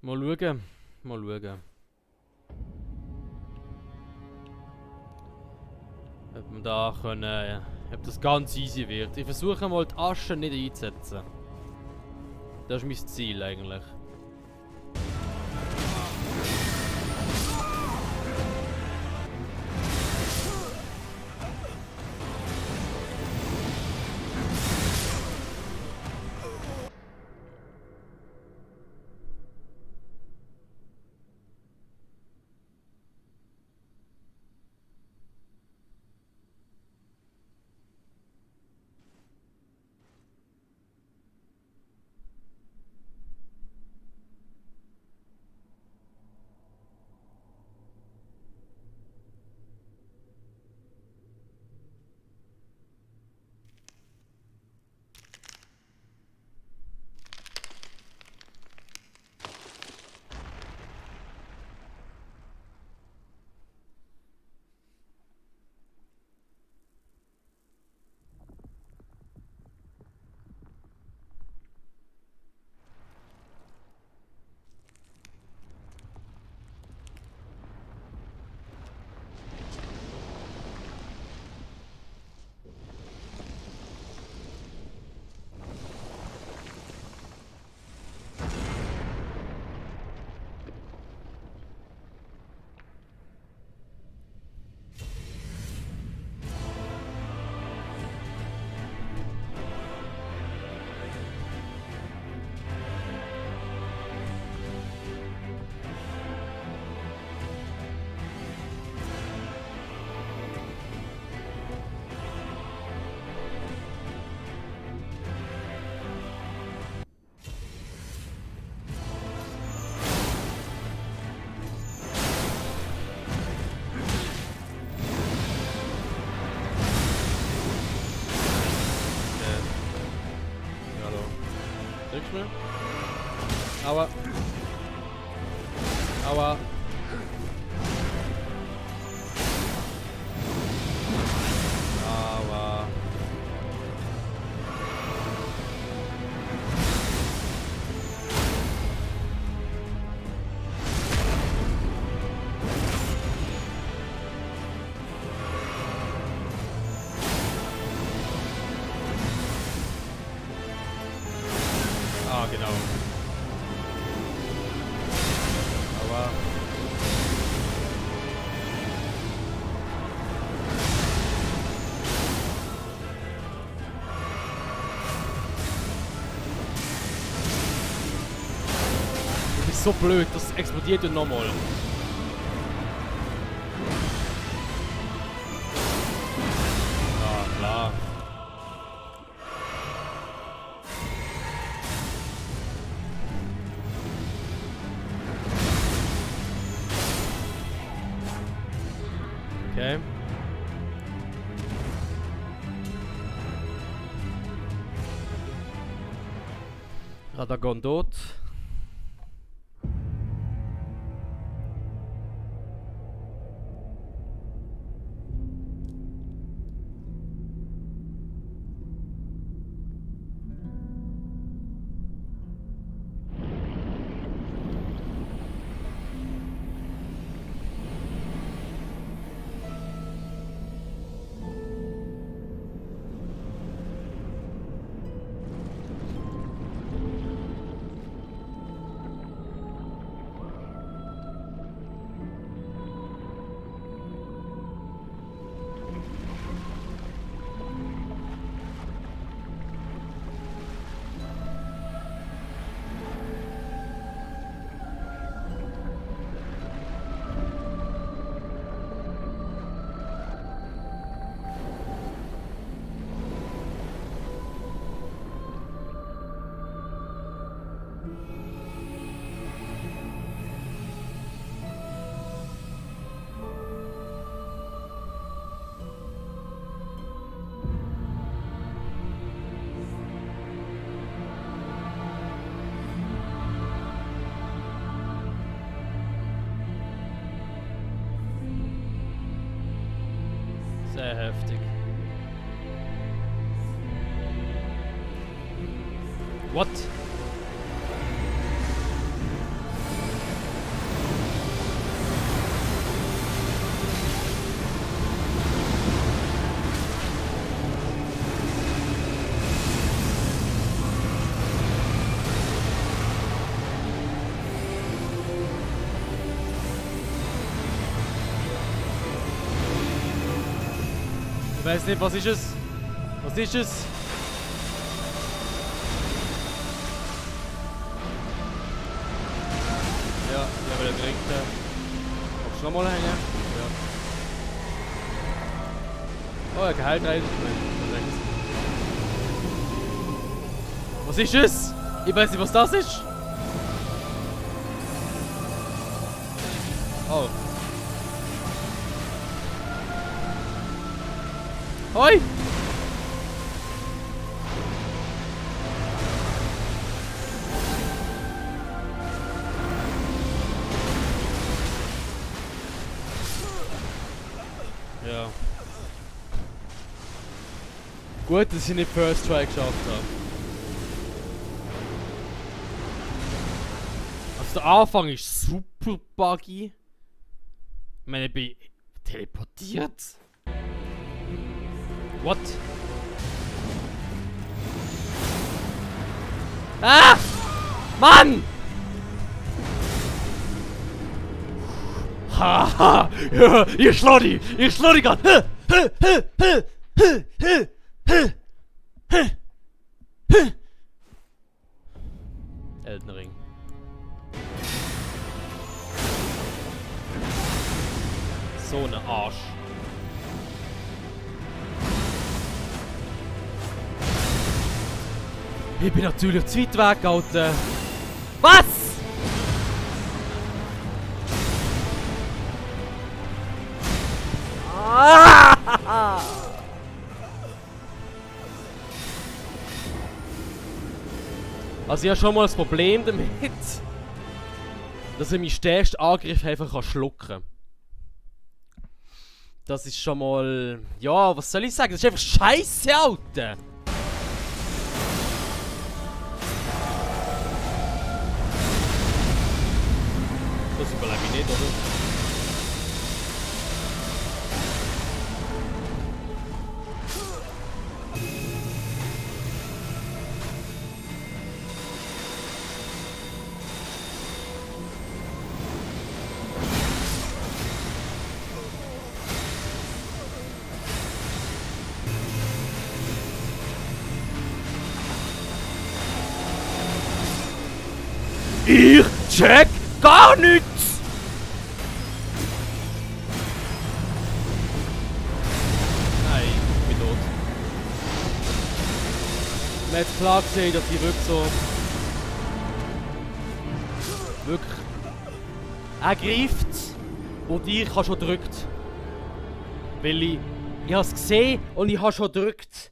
Mal schauen. Mal schauen. Ob wir da können. Ob das ganz easy wird. Ich versuche mal die Asche nicht einzusetzen. Das ist mein Ziel eigentlich. Drückst du mir? Aua. Aua. Aua. Ah, genau. Aber... Das ist so blöd, das explodiert ja nochmal. Ah, klar. Okay. Radagon tot. Sehr heftig. What? Ich weiß nicht, was ist es? Was ist es? Ja, ich will direkt. Kannst du nochmal hängen? Ja. Oh, ein Gehalt rein. Was ist es? Ich weiß nicht, was das ist. Oh. Hoi! Ja. Gut, dass ich nicht First Try geschafft habe. Also der Anfang ist super buggy. Ich meine, ich bin teleportiert. What? Ah! Mann! Haha! Ja, ich schlau die! Ich schlau die grad! Elden Ring. So ne Arsch. Ich bin natürlich zu weit weg, Alter. Was? Ah! Also ich habe schon mal das Problem damit, dass ich meinen stärksten Angriff einfach schlucken kann. Das ist schon mal... Ja, was soll ich sagen? Das ist einfach scheiße, Alter! Das überlebe ich nicht, oder? Ich check gar nichts! Nein, ich bin tot. Man hat klar gesehen, dass ich wirklich so... Wirklich... Er greift und ich habe schon gedrückt. Weil ich habe es gesehen und ich habe schon gedrückt.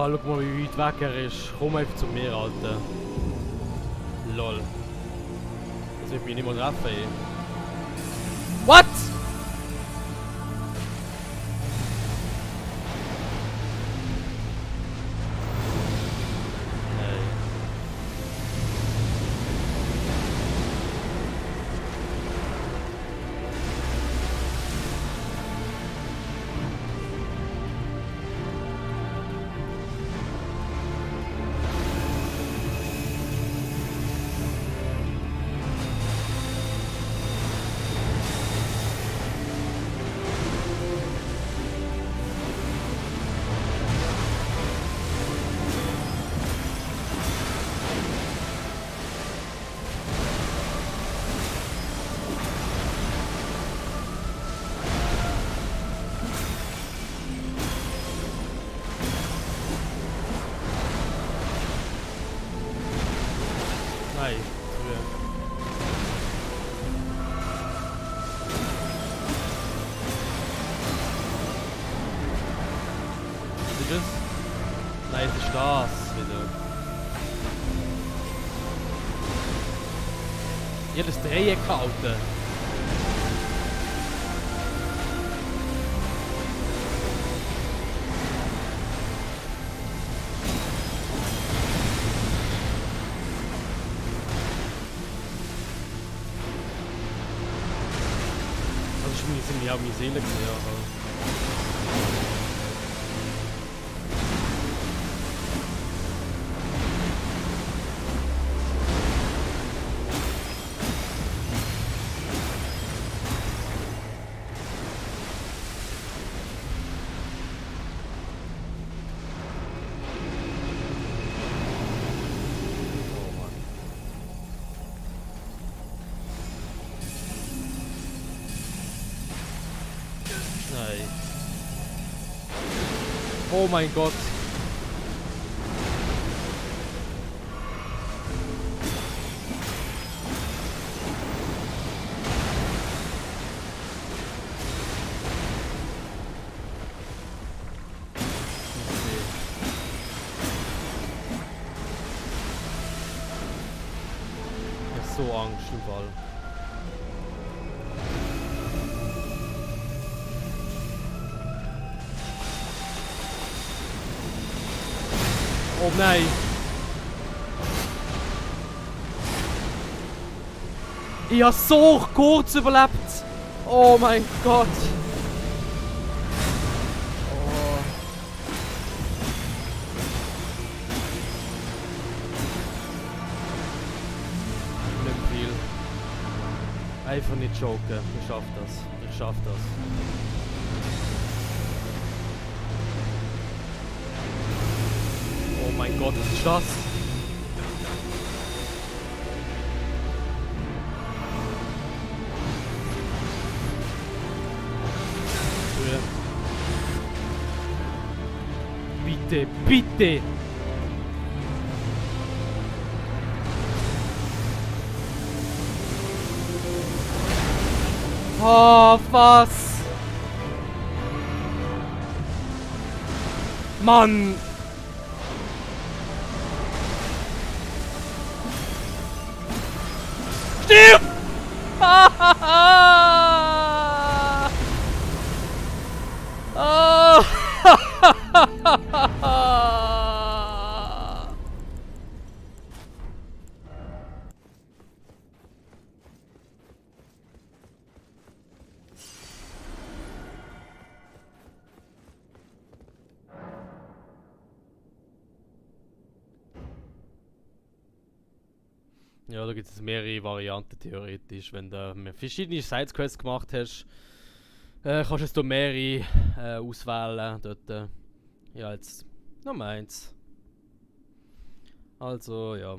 Ah, schau mal, wie weit weg er ist. Komm einfach zu mir, Alter. Lol. Das wird mich nicht mal treffen, ey. What? Nein, früher. Ist das? Nein, es ist das wieder. Ich habe das Dreieck gehalten. Sind wir auch meine Seele gesehen, aber... Nein. Oh mein Gott. Ich hab so Angst im Fall. Oh nein! Ich habe so kurz überlebt! Oh mein Gott! Oh. Nicht viel. Einfach nicht joken. Ich schaff das. Ich schaff das. Oh mein Gott, was ist das? Bitte, bitte! Oh, was? Mann! Stirb! Ja, da gibt es mehrere Varianten theoretisch. Wenn du verschiedene Sidequests gemacht hast, kannst du mehrere auswählen. Dort, ja, jetzt Nummer 1. Also, ja.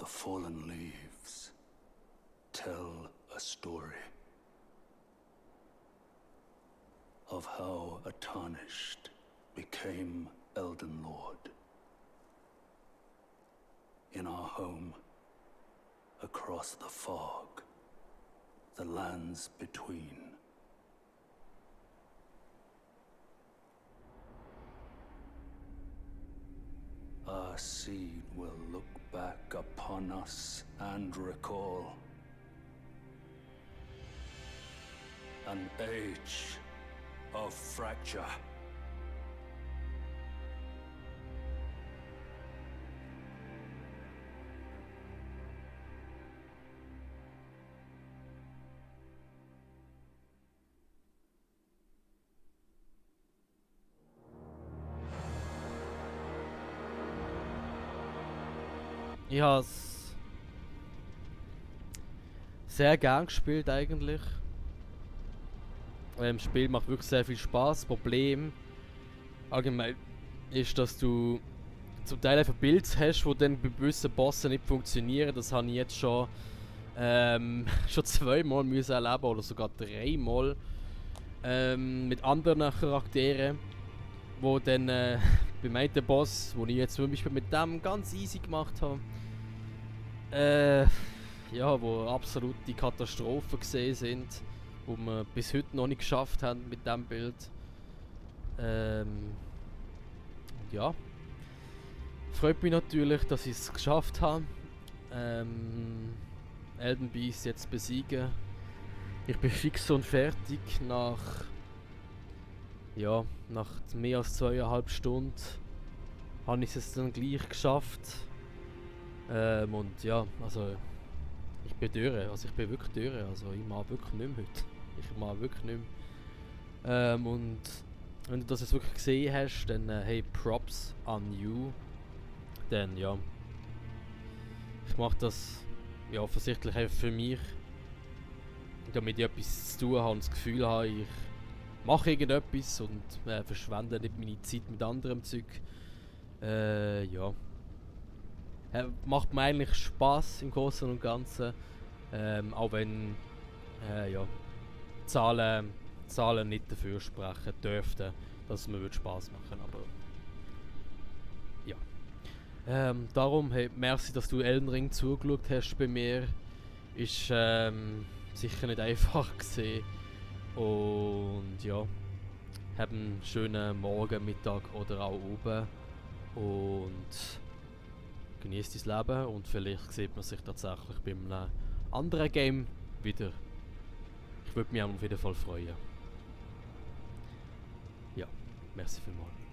The fallen leaves tell a story of how a tarnished became Elden Lord. In our home, across the fog, the lands between. Our seed will look back upon us and recall an age of fracture. Ich habe es sehr gern gespielt eigentlich. Das Spiel macht wirklich sehr viel Spaß. Das Problem allgemein ist, dass du zum Teil einfach Builds hast, die dann bei gewissen Bossen nicht funktionieren. Das habe ich jetzt schon, schon zweimal müssen erleben oder sogar dreimal mit anderen Charakteren, wo dann beim einen Boss, wo ich jetzt zum Beispiel mit dem ganz easy gemacht habe, ja, wo absolute Katastrophen gesehen sind, wo wir bis heute noch nicht geschafft haben mit dem Bild. Ja, freut mich natürlich, dass ich es geschafft habe, Elden Beast jetzt besiegen. Ich bin fix und fertig nach mehr als 2,5 Stunden habe ich es dann gleich geschafft. Und ja, also ich bin durch, also ich bin wirklich durch, also ich mag wirklich nicht mehr heute. Ich mag wirklich nicht mehr. Und wenn du das jetzt wirklich gesehen hast, dann hey, Props an you. Denn ja, ich mache das ja offensichtlich einfach für mich, damit ich etwas zu tun habe und das Gefühl habe, ich mache irgendetwas und verschwende nicht meine Zeit mit anderem Zeug. Ja. Macht mir eigentlich Spaß im Großen und Ganzen. Auch wenn ja, Zahlen nicht dafür sprechen dürften, dass es mir Spaß machen würde. Aber ja. Darum, hey, merci, dass du Elden Ring zugeschaut hast bei mir. Ist sicher nicht einfach gesehen. Und ja, hab einen schönen Morgen, Mittag oder auch oben. Und genießt dein Leben und vielleicht sieht man sich tatsächlich bei einem anderen Game wieder. Ich würde mich auf jeden Fall freuen. Ja, merci vielmals.